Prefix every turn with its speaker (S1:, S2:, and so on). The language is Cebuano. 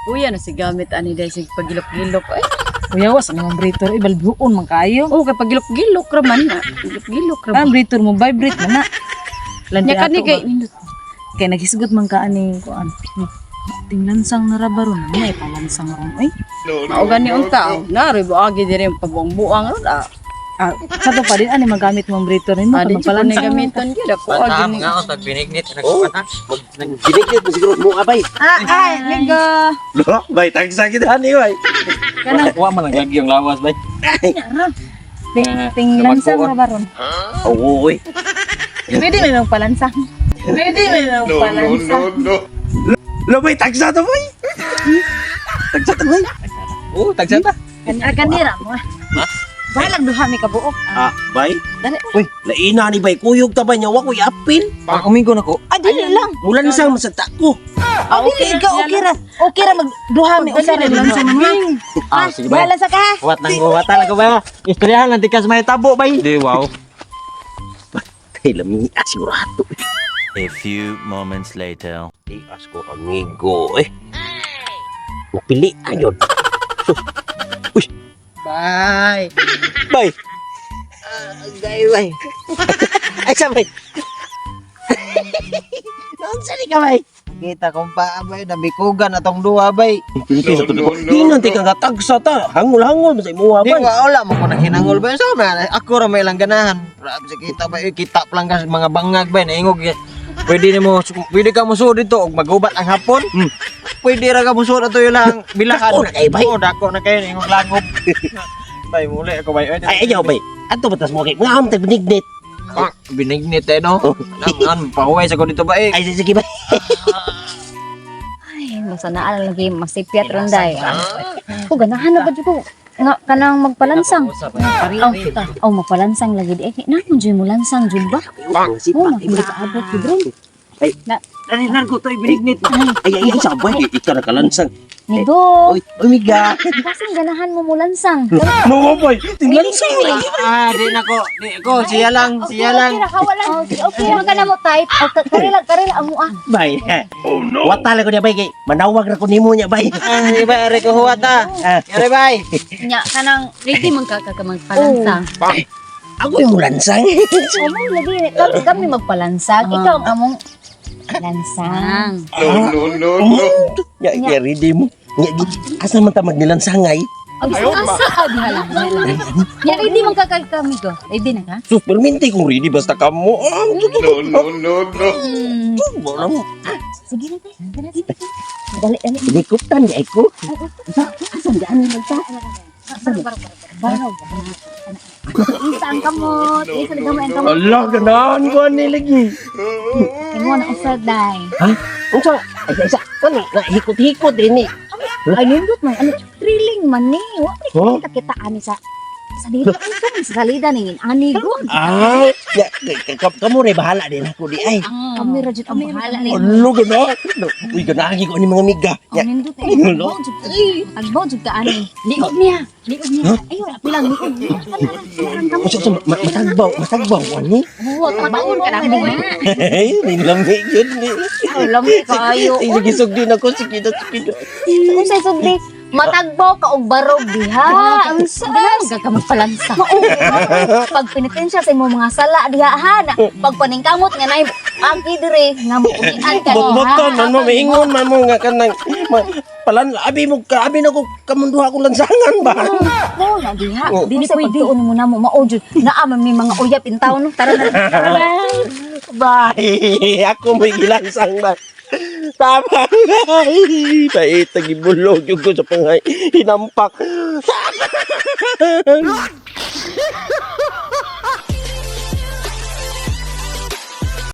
S1: Kuya na si gamit ani dai sig pagilok-gilok ay.
S2: Kuya, was ang vibrator ay balbuon man kayo.
S1: Oh, kay pagilok-gilok ra man na. Gilok-gilok ra.
S2: Ah, vibrator mo vibrate man na. Landi
S1: Nya kani
S2: ato
S1: kay
S2: ba? Kay naghisgot man ka ani kuan. Tinglansang na ra baron na ay palansang ron oy.
S1: Mao gani unta. Oh. Nari buagi diri ang pabuang-buang ron ah.
S2: Ah, sa to pa din ani magamit mo ang vibrator nimo
S1: Ah,
S2: kay
S1: di jud ko ni
S2: magpalansang.
S1: gamiton gyud ako agi
S3: Pantahap
S1: ni.
S3: nga ako, tagpinignit.
S4: Oh, Binigit mo siguro mo abay.
S2: Ah, ay, liga.
S4: Lo, bay tagsa kita ani bay.
S3: Wa man ang lagi ang lawas bay.
S2: Ting tinglansang ra baron.
S4: Oo, oy.
S2: Pwede may magpalansang. Pwede may magpalansang.
S4: Lo bay tagsa to bay. Tagsa to bay.
S3: Oh, tagsa ta.
S2: Kanira mo. Balag duha mi kabuok.
S4: Ah, bay.
S2: Dali.
S4: Uy, laina ni bay kuyog ta ba niya wa koy apil.
S3: Pang umigo nako.
S2: Ah, dili lang.
S4: Mulansang man sa tako.
S2: Ah, okay, ikaw okay ra. Okay ra magduha mi usa ra lansang mo.
S3: Ah, sige bay.
S2: Bahala sa ka.
S3: Wat nang wata lang ko ba. Istoryahan lang tikas may tabo bay. Di wow.
S4: Kay lami ah, sigurado.
S5: A few moments later.
S4: Di asko amigo eh. Napili ayon. Uy,
S3: Bay.
S4: bay. Gay bay. Ay sabay. Naunsa ni ka bay?
S3: Kita kong paa bay, nabikugan atong duha bay.
S4: No, no, no. Di ka nga tagsa ta. Hangol-hangol man sa imuha
S3: Di
S4: bay.
S3: wa wala mo ko naghinangol bay sa na ako ra may lang ganahan. Grabe sa kita bay, kita pa lang ka sa mga bangag bay naingog. Pwede nimo pwede ka musuod dito og magubat ang hapon. Pwede ra ka musuod ato ilang bilahan.
S4: Dako na kayo, bay.
S3: Oo, dako na kayo ingog langob. Bay muli ako bay.
S4: Ay ayaw bay. Ato batas mo kay mga among binignit.
S3: Binignit eh no.
S4: Oh.
S3: Alam pahuway sa ko dito ba eh.
S4: Ay sige bay.
S6: Ay, masanaan lagi masipyat ron day. Ko ganahan na ba jud ko nga kanang magpalansang. Oh, oh magpalansang lagi di eh. Na mo jud mo lansang jud ba? Oh, na kaabot jud ron.
S4: Ay,
S6: Na
S4: Dali lang ko to'y binignit. Ay ay ay sabay ikaw na kalansang.
S6: Nigo,
S4: Oy, oy miga.
S6: kasing ganahan mo mo lansang.
S4: No bay, tinglansang lagi.
S3: Ah, di nako, di ko siya lang, siya lang.
S6: Okay ra ka wala. Okay, okay ra ka na mo type. Oh, karila karila amo ah.
S4: Bay. Oh no. Wata lang ko niya bay kay manawag ra ko nimo niya bay.
S3: Ah, di ba are ko huwata.
S4: Ah,
S3: Are bay.
S6: Nya kanang
S1: Ready man ka ka magpalansang.
S4: Ako yung mulansang.
S6: Oh, mo lagi kami, kami magpalansang. Ikaw ang among lansang.
S4: Ya, ya ready mo. Nya asa man ta magnilansangay?
S6: Ang asa ka diha lang. Nya ready man ka kay kami ko. Ready na ka?
S4: Super minti kung ready basta kamo. Ah, no. No.
S6: Sige na tayo. Dali, dali.
S4: Hinikutan niya ko. Asan dyan man ta?
S6: Baro, baro. Isa ang kamot. Isa ang kamot. Ang kamot.
S4: Ala, ganahan ko ani lagi.
S6: Imo na usa day.
S4: Ha? Unsa? Ay, isa. Ano? Nahikot-hikot din eh.
S6: Ay nindot man. Ano thrilling man ni. Wa man
S4: Huh?
S6: kita kita ani sa sa dito. Unsa man sa salida ning ani gud.
S4: Ah, ya, kamu re bahala din ako di ay.
S6: Kami ra jud ang bahala ni.
S4: Alo, ganahan. Uy, ganahan ko ni mga miga. Ya,
S6: Ang nindot eh.
S4: Ano?
S6: Agbo jud ka ani. Liog niya. Liog niya. Ay wala pilang liog. Ang kamot.
S4: Unsa sa matagbaw, matagbaw ani.
S6: Oo, tabangon ka na mo.
S4: Ay, nilamig yun ni.
S6: Lami kayo.
S4: Ay, sige, sugdin ako. Sige na, sige na.
S6: Unsay sugdi? Matagbaw ka og barog diha. Unsa? Ganahan ka magpalansa. Pag penitensya sa imong mga sala diha ha. Na, pag paningkamot nga nay aki dire nga muulian ka diha.
S4: Botboton, ano, maingon man mo nga kanang, palan, abi mo, abi na ko, kamunduha ko lansangan ba?
S6: Mo na diha.
S4: Oh.
S6: Dili pwede. Pagtuon mo na mo mao jud. Naa man may mga uyap in town. Tara na. Tara na.
S4: Bye! Ako may gilansang ba? Tama! Ay, bait, tagibulog yung ko sa pangay. Hinampak. Tama!